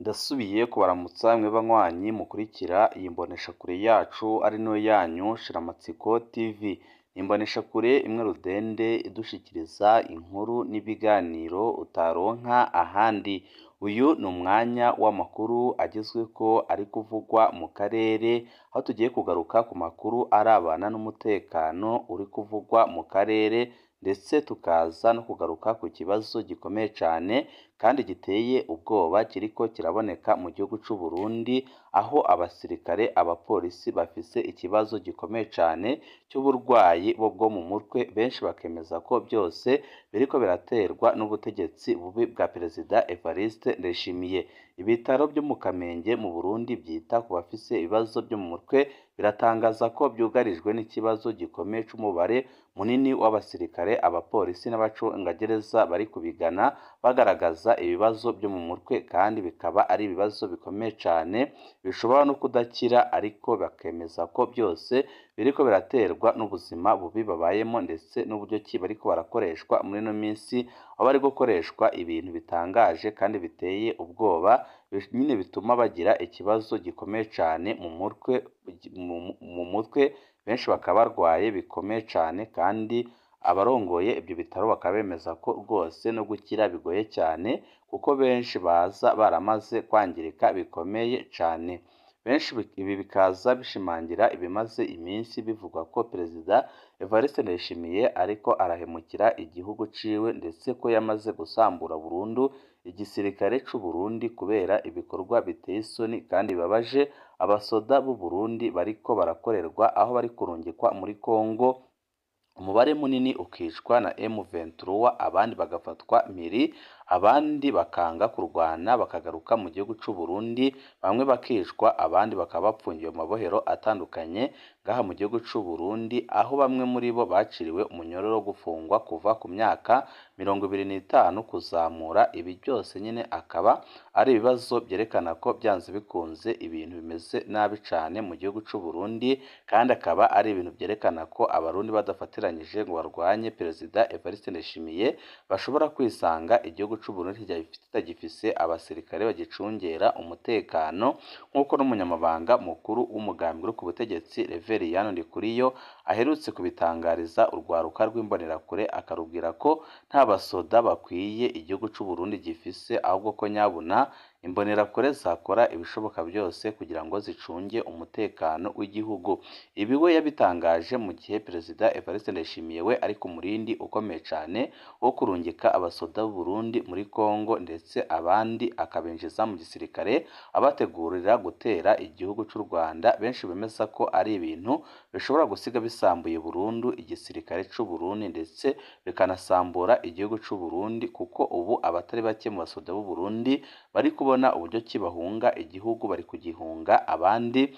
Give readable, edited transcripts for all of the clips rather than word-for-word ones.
Ndasubiye kubaramutsa mwe banywanyi mukurikira iyi mboneshakure yacu ari nayo yanyu Shiramatsiko TV. Ni imboneshakure imwe rudende idushikiriza inkuru n'ibiganiro utaronka ahandi. Uyu ni umwanya w'amakuru agezweko ari kuvugwa mu karere, aho tugiye kugaruka ku makuru arabana n'umutekano uri kuvugwa mu karere, ndetse tukaza no kugaruka ku kibazo gikomeye cane kandi giteye ubwoba kiriko kiraboneka mu gihugu c'u Burundi, aho abasirikare, abapolisi bafise ikibazo gikomeye cane c'uburwayi bwo mu mutwe, benshi bakemeza ko byose biriko biraterwa n'ubutegetsi bubi bwa Perezida Evariste Ndayishimiye. Ibitaro vyo mu Kamenge mu Burundi vyita ku bafise ibibazo vyo mu mutwe biratangaza ko vyugarijwe n'ikibazo gikomeye c'umubare munini w'abasirikare, abapolisi n'abacungagereza bari kubigana bagaragaza ibibazo vyo mu mutwe, kandi bikaba ari ibibazo bikomeye cane bishobora no kudakira, ariko bakemeza ko byose biriko biraterwa n'ubuzima bubi babayemo ndetse n'uburyo ki bariko barakoreshwa muri ino minsi, aho bari gukoreshwa ibintu bitangaje kandi biteye ubwoba, nyine bituma bagira ikibazo gikomeye cane mu mutwe, benshi bakaba barwaye bikomeye cane, kandi abarongoye ibyo bitaro bakaba bemeza ko rwose no gukira bigoye cyane, kuko benshi baza baramaze kwangirika bikomeye cane. Benshi ibi bikaza bishimangira ibimaze iminsi bivugwa ko Perezida Evariste Ndayishimiye ariko arahemukira igihugu ciwe, ndetse ko yamaze gusambura burundu igisirikare c'u Burundi kubera ibikorwa biteye isoni kandi bibabaje abasoda b'u Burundi bariko barakorerwa, aho bari kurungikwa muri Kongo, umubare munini ukicwa na M23, abandi bagafatwa mpiri, abandi bakanga kurwana bakagaruka mu gihugu c'u Burundi, bamwe bakicwa, abandi bakaba bapfungiwe mu mabohero atandukanye ngaha mu gihugu c'u Burundi, aho bamwe muri bo baciriwe umunyororo wo gufungwa kuva ku myaka 25 kuzamura. Ibi byose nyine akaba ari ibibazo byerekana ko byanze bikunze ibintu bimeze nabi cane mu gihugu c'u Burundi, kandi akaba ari ibintu byerekana ko abarundi badafatiranyije ngo barwanye Perezida Evariste Ndayishimiye bashobora kwisanga igihugu c'u Burundi kitagifise abasirikare bagicungera umutekano, nk'uko n'umunyamabanga mukuru w'umugambi uri ku butegetsi Reveriyani Ndikuriyo aherutse kubitangariza urwaruka rw'imbonerakure, akarubwira ko nta basoda bakwiye igihugu c'u Burundi gifise, ahubwo ko nyabuna imbonerakure zakora ibishoboka byose kugira ngo zicunge umutekano w'igihugu. Ibi we yabitangaje mu gihe Perezida Evariste Ndayishimiye we ari ku murindi ukomeye cane wo kurungika abasoda b'u Burundi muri Kongo, ndetse abandi akabinjiza mu gisirikare abategurira gutera igihugu c'u Rwanda. Benshi bemeza ko ari ibintu bishobora gusiga bisambuye burundu igisirikare c'u Burundi, ndetse bikanasambura igihugu c'u Burundi, kuko ubu abatari bake mu basoda b'u Burundi bari kubona uburyo ki bahunga igihugu, bari kugihunga, abandi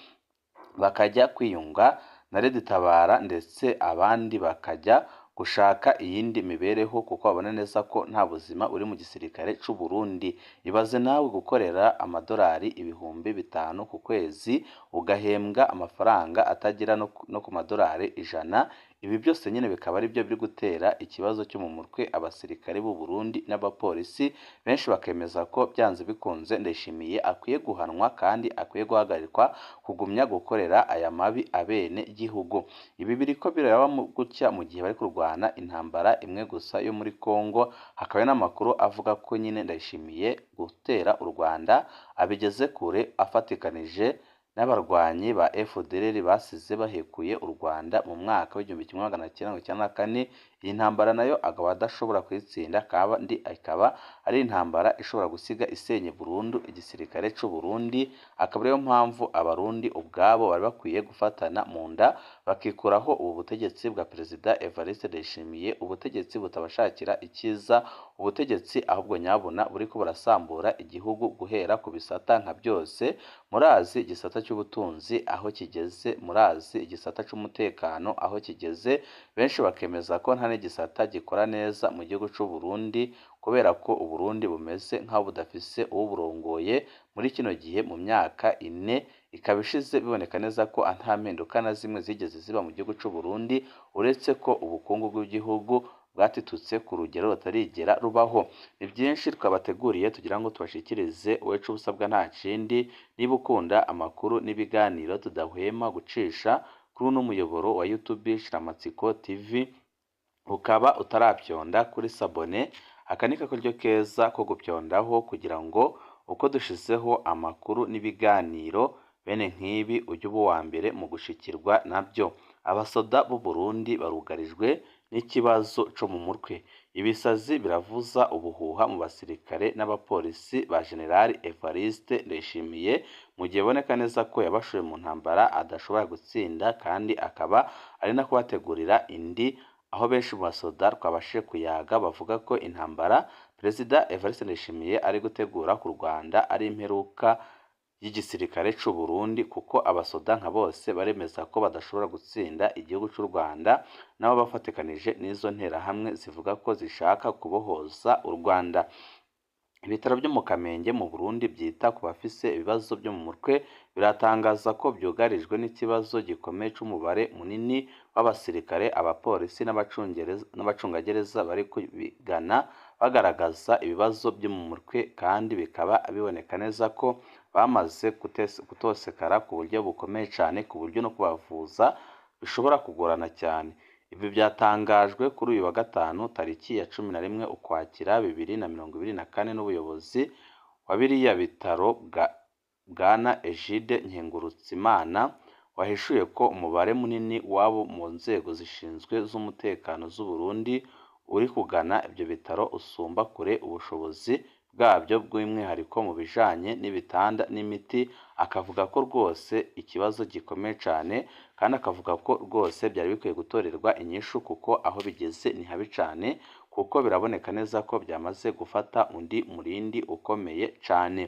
bakajya kwiyunga na Red Tabara, ndetse abandi bakajya gushaka iyindi mibereho, kuko babona neza ko nta buzima buri mu gisirikare c'u Burundi. Ibaze nawe gukorera amadolari 5000 ku kwezi, ugahembwa amafaranga atagera no ku madolari 100. Ibi byose nyine bikaba ari byo biri gutera ikibazo cyo mu mutwe abasirikare b'u Burundi n'abapolisi. Benshi bakemeza ko byanze bikunze Ndayishimiye akwiye guhanwa kandi akwiye guhagarikwa kugumya gukorera aya mabi abene gihugu. Ibi biriko biraba gutya mu gihe bari kurwana intambara imwe gusa yo muri Kongo, hakaba n'amakuru avuga ko nyine Ndayishimiye gutera u Rwanda abigeze kure, afatikanije n'abarwanyi ba FDLR basize bahekuye u Rwanda mu mwaka w'1994. Iyi ntambara nayo akaba adashobora kuyitsinda, kandi ikaba ari intambara ishobora gusiga isenye burundu igisirikare c'u Burundi. Akaba ariyo mpamvu abarundi ubwabo bari bakwiye gufatana mu nda bakikuraho ubu butegetsi bwa Perezida Evariste Ndayishimiye, ubutegetsi butabashakira icyiza, ubutegetsi ahubwo nyabuna buriko burasambura igihugu guhera ku bisata nka byose. Murazi igisata cy'ubutunzi aho kigeze, murazi igisata c'umutekano aho kigeze. Benshi bakemeza ko nta n'igisata gikora neza mu gihugu c'u Burundi, kubera ko u Burundi bumeze nk'aho budafise uwuburongoye muri kino gihe. Mu myaka 4 ikaba ishize biboneka neza ko nta mpinduka na zimwe zigeze ziba mu gihugu c'u Burundi, uretse ko ubukungu bw'igihugu bwatitutse ku rugero rutarigera rubaho. Ni byinshi twabateguriye tugira ngo tubashikirize, wecu ubusabwa nta kindi, niba ukunda amakuru n'ibiganiro tudahwema gucisha kuri uno muyoboro wa YouTube Shiramatsiko TV, ukaba utarabyonda kuri sabone, aka ni kakoryo keza ko gupyondaho kugira ngo uko dushizeho amakuru n'ibiganiro bene nk'ibi ujye uba uwa mbere mu gushikirwa nabyo. Abasoda b'u Burundi barugarijwe n'ikibazo co mu mutwe. Ibisazi biravuza ubuhuha mu basirikare n'abapolisi ba General Evariste Ndayishimiye, mu gihe biboneka neza ko yabashoye mu ntambara adashobora gutsinda, kandi akaba ari no kubategurira indi, aho benshi mu basoda twabashije kuyaga bavuga ko intambara Perezida Evariste Ndayishimiye ari gutegura ku Rwanda ari imperuka y'igisirikare c'u Burundi, kuko abasoda nka bose baremeza ko badashobora gutsinda igihugu c'u Rwanda, nabo bafatikanije n'izo nterahamwe zivuga ko zishaka kubohoza u Rwanda. Ibitaro byo mu Kamenge mu Burundi byita ku bafise ibibazo byo mu mutwe biratangaza ko byugarijwe n'ikibazo gikomeye c'umubare munini w'abasirikare, abapolisi n'abacungagereza bari kubigana bagaragaza ibibazo byo mu mutwe, kandi bikaba biboneka neza ko bamaze kutosekara ku buryo bukomeye cyane, ku buryo no kubavuza bishobora kugorana cyane. Ibi byatangajwe kuri uyu wa gatanu tariki ya 11 Ukwakira 2024 n'ubuyobozi wa biriya bitaro Bwana Egide Nkengurutsimana, wahishuye ko umubare munini w'abo mu nzego zishinzwe z'umutekano z'u Burundi uri kugana ibyo bitaro usumba kure ubushobozi bwabyo, by'umwihariko mu bijanye n'ibitanda n'imiti, akavuga ko rwose ikibazo gikomeye cyane, kandi akavuga ko rwose byari bikwiye gutorerwa inyishu, kuko aho bigeze ni habi cyane, kuko biraboneka neza ko byamaze gufata undi murindi ukomeye cyane.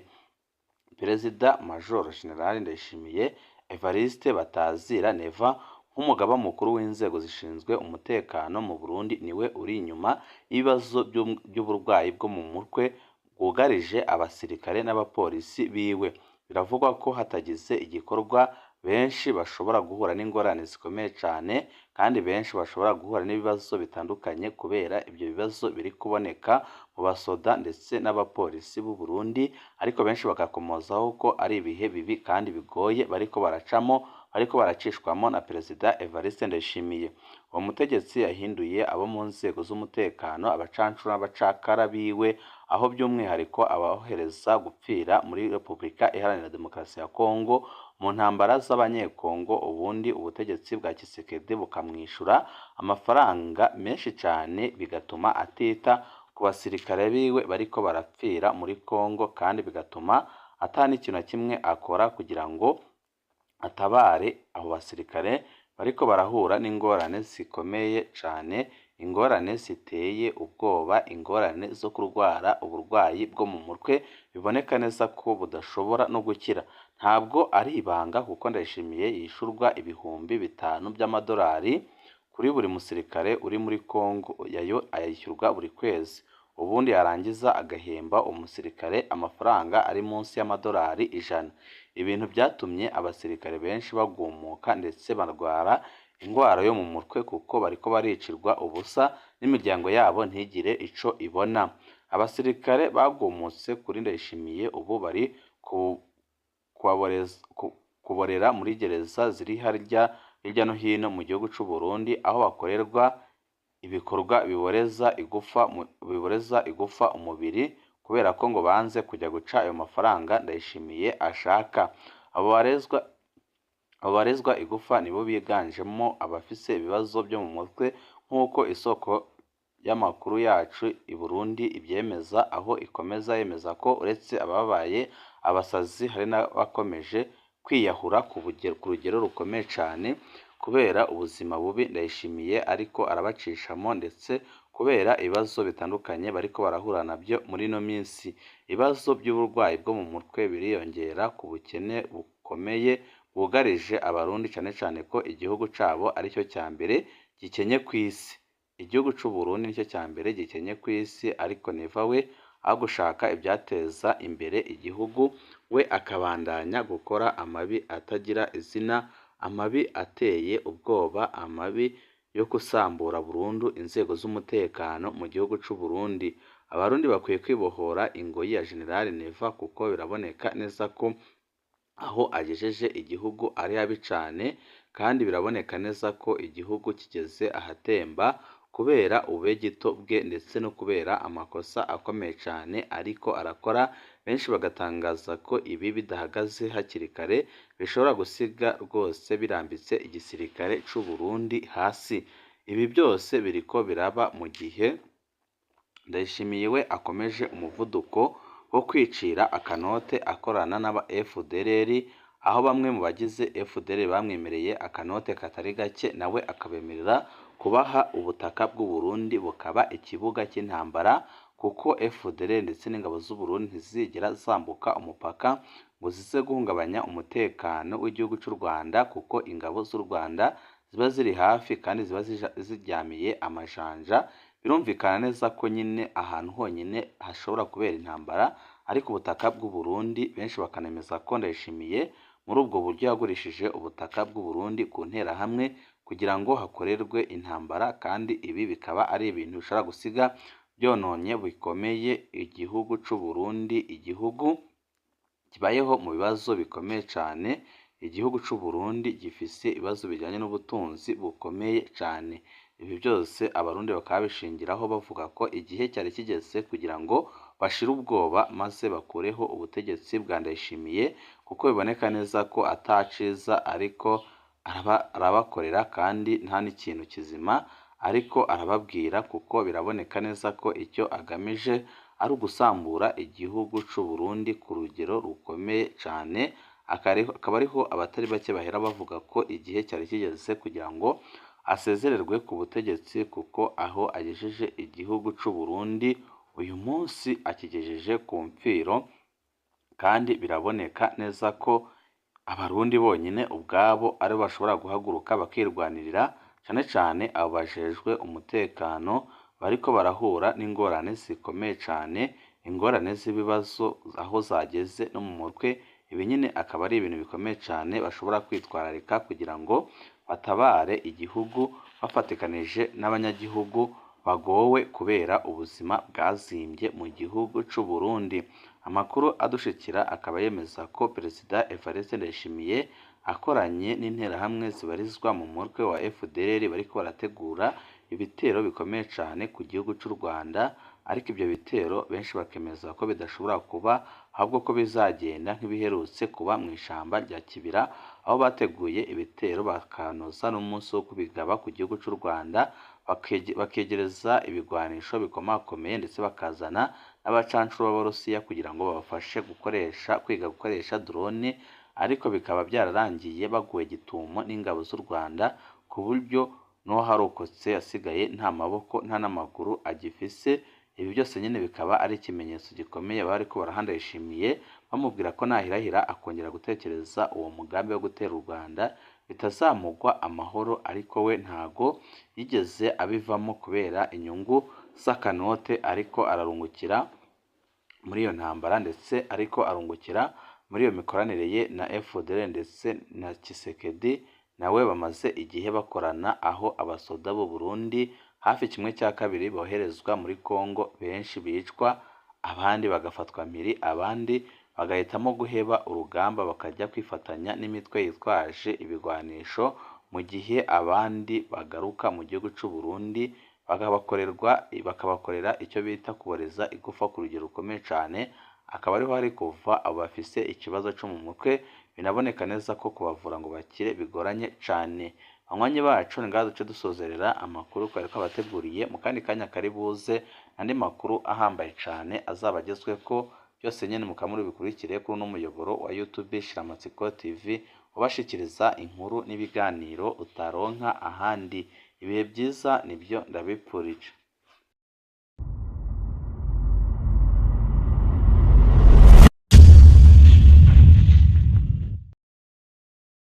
Perezida Major General Ndayishimiye Evariste Batazira Neva, nk'umugaba mukuru w'inzego zishinzwe umutekano mu Burundi, niwe uri inyuma y'ibibazo by'uburwayi bwo mu mutwe bwugarije abasirikare n'abapolisi biwe. Biravugwa ko hatagize igikorwa benshi bashobora guhura n'ingorane zikomeye cyane, kandi benshi bashobora guhura n'ibibazo bitandukanye kubera ibyo bibazo biri kuboneka mu basoda ndetse n'abapolisi b'u Burundi, ariko benshi bagakomozaho ko ari ibihe bibi kandi bigoye bariko baracamo, bariko baracishwamo na Perezida Evariste Ndayishimiye. Uwo mutegetsi yahinduye abo mu nzego z'umutekano abacancuro n'abacakara biwe, aho by'umwihariko abohereza gupfira muri Repubulika Iharanira Demokarasi ya Kongo mu ntambara z'Abanyekongo, ubundi ubutegetsi bwa Tshisekedi bukamwishura amafaranga menshi cyane, bigatuma atita ku basirikare biwe bariko barapfira muri Kongo, kandi bigatuma ata n'ikintu na kimwe akora kugira ngo atabare abo basirikare bariko barahura n'ingorane zikomeye cyane, ingorane ziteye ubwoba, ingorane zo kurwara uburwayi bwo mu mutwe biboneka neza ko budashobora no gukira. Ntabwo ari ibanga kuko Ndayishimiye yishurwa 5000 by'amadolari kuri buri musirikare uri muri Kongo, yayo ayishyurwa buri kwezi, ubundi yarangiza agahemba umusirikare amafaranga ari munsi y'amadolari 100. Ibintu byatumye abasirikare benshi bagumuka ndetse barwara indwara yo mu mutwe, kuko bariko baricirwa ubusa n'imiryango yabo ntigire ico ibona. Abasirikare bagumutse kuri Ndayishimiye ubu bari kuborera muri gereza ziri hirya no hino mu gihugu c'u Burundi, aho bakorerwa ibikorwa biboreza igufa umubiri, kubera ko ngo banze kujya guca ayo mafaranga Ndayishimiye ashaka. Abo barezwa igufa nibo biganjemo abafise ibibazo byo mu mutwe, nk'uko isoko y'amakuru yacu i Burundi ibyemeza, aho ikomeza yemeza ko uretse ababaye abasazi hari n'abakomeje kwiyahura ku rugero rukomeye cyane kubera ubuzima bubi Ndayishimiye ariko arabacishamo, ndetse kubera ibibazo bitandukanye bariko barahura nabyo muri ino minsi. Ibibazo by'uburwayi bwo mu mutwe biriyongera ku bukene bukomeye bwugarije Abarundi, cyane cyane ko igihugu cabo aricyo cya mbere gikenye ku isi. Igihugu c'u Burundi nicyo cya mbere gikenye ku isi, ariko Neva we aho gushaka ibyateza imbere igihugu, we akabandanya gukora amabi atagira izina, amabi ateye ubwoba, amabi yo gusambura burundu inzego z'umutekano mu gihugu c'u Burundi. Abarundi bakwiye kwibohora ingoyi ya General Neva kuko biraboneka neza ko aho agejeje igihugu ari habi cane, kandi biraboneka neza ko igihugu kigeze ahatemba kubera ububegito bwe ndetse no kubera amakosa akomeye cane ariko arakora. Benshi bagatangaza ko ibi bidahagaze hakiri kare bishobora gusiga rwose birambitse igisirikare c'u Burundi hasi. Ibi byose biriko biraba mu gihe Ndayishimiye we akomeje umuvuduko wo kwicira akanote akorana n'aba FDLR, aho bamwe mu bagize FDLR bamwemereye akanote katari gake, nawe akabemerera kubaha ubutaka bw'u Burundi bukaba ikibuga cy'intambara, kuko FDLR ndetse n'ingabo z'u Burundi ntizigera zambuka umupaka ngo zize guhungabanya umutekano w'igihugu cy'u Rwanda, kuko ingabo z'u Rwanda ziba ziri hafi kandi ziba ziryamiye amajanja. Birumvikana neza ko nyine ahantu honyine hashobora kubera intambara ariko ubutaka bw'u Burundi. Benshi bakanemeza ko Ndayishimiye muri ubwo buryo yagurishije ubutaka bw'u Burundi ku nterahamwe kugira ngo hakorerwe intambara, kandi ibi bikaba ari ibintu bishobora gusiga byononye bikomeye igihugu c'u Burundi, igihugu kibayeho mu bibazo bikomeye cane. Igihugu c'u Burundi gifise ibibazo bijyanye n'ubutunzi bukomeye cane. Ibi byose abarundi bakaba babishingiraho bavuga ko igihe cyari kigeze kugira ngo bashire ubwoba maze bakureho ubutegetsi bwa Ndayishimiye, kuko biboneka neza ko ataciza ariko arabakorera kandi nta n'ikintu kizima ariko arababwira, kuko biraboneka neza ko icyo agamije ari ugusambura igihugu c'u Burundi ku rugero rukomeye cane. Akaba ariho abatari bake bahera bavuga ko igihe cyari kigeze kugira ngo asezererwe ku butegetsi, kuko aho agejeje igihugu c'u Burundi uyu munsi akigejeje ku mfiro, kandi biraboneka neza ko abarundi bonyine ubwabo aribo bashobora guhaguruka bakirwanirira, cane cane abo bajejwe umutekano bariko barahura n'ingorane zikomeye cane, ingorane z'ibibazo aho zageze no mu mutwe. Ibi nyine akaba ari ibintu bikomeye cane bashobora kwitwararika kugira ngo batabare igihugu bafatikanije n'abanyagihugu bagowe kubera ubuzima bwazimbye mu gihugu c'u Burundi. Amakuru adushikira akaba yemeza ko Perezida Evariste Ndayishimiye akoranye n'interahamwe zibarizwa mu mutwe wa FDLR bariko barategura ibitero bikomeye cane ku gihugu c'u Rwanda, ariko ibyo bitero benshi bakemeza ko bidashobora kuba, ahubwo ko bizagenda nk'ibiherutse kuba mu ishamba rya Kibira, aho bateguye ibitero bakanoza n'umunsi wo kubigaba ku gihugu c'u Rwanda, bakegereza ibigwanisho bikomakomeye ndetse bakazana n'abacancuro b'Abarusiya kugira ngo babafashe gukoresha kwiga gukoresha drone, ariko bikaba byararangiye baguwe gitumo n'ingabo z'u Rwanda, ku buryo n'uwaharokotse yasigaye nta maboko nta n'amaguru agifise. Ibi byose nyine bikaba ari ikimenyetso gikomeye bariko baraha Ndayishimiye, bamubwira ko nahirahira akongera gutekereza uwo mugambi wo gutera u Rwanda bitazamugwa amahoro, ariko we ntago yigeze abivamo kubera inyungu z'akanote ariko ararungukira muri iyo ntambara, ndetse ariko arungukira muri iyo mikoranire ye na FDLR ndetse na Tshisekedi nawe bamaze igihe bakorana, aho abasoda b'u Burundi hafi 1/2 boherezwa muri Kongo, benshi bicwa, abandi bagafatwa mpiri, abandi bagahitamo guheba urugamba bakajya kwifatanya n'imitwe yitwaje ibigwanisho, mu gihe abandi bagaruka mu gihugu c'u Burundi bakabakorera icyo bita kuboreza igufa ku rugero rukomeye cane. Akaba ariho hari kuva abo bafise ikibazo co mu mutwe, binaboneka neza ko kubavura ngo bakire bigoranye cane. Banywanyi bacu, ni ngaha duce dusozerera amakuru twari twabateguriye. Mu kandi kanya kari buze andi makuru ahambaye cane azaba agezweko, byose nyene mukaba muri bubikurikire kuri uno muyoboro wa YouTube Shiramatsiko TV, ubashikiriza inkuru n'ibiganiro utaronka ahandi. Ibihe byiza nibyo ndabipfurije.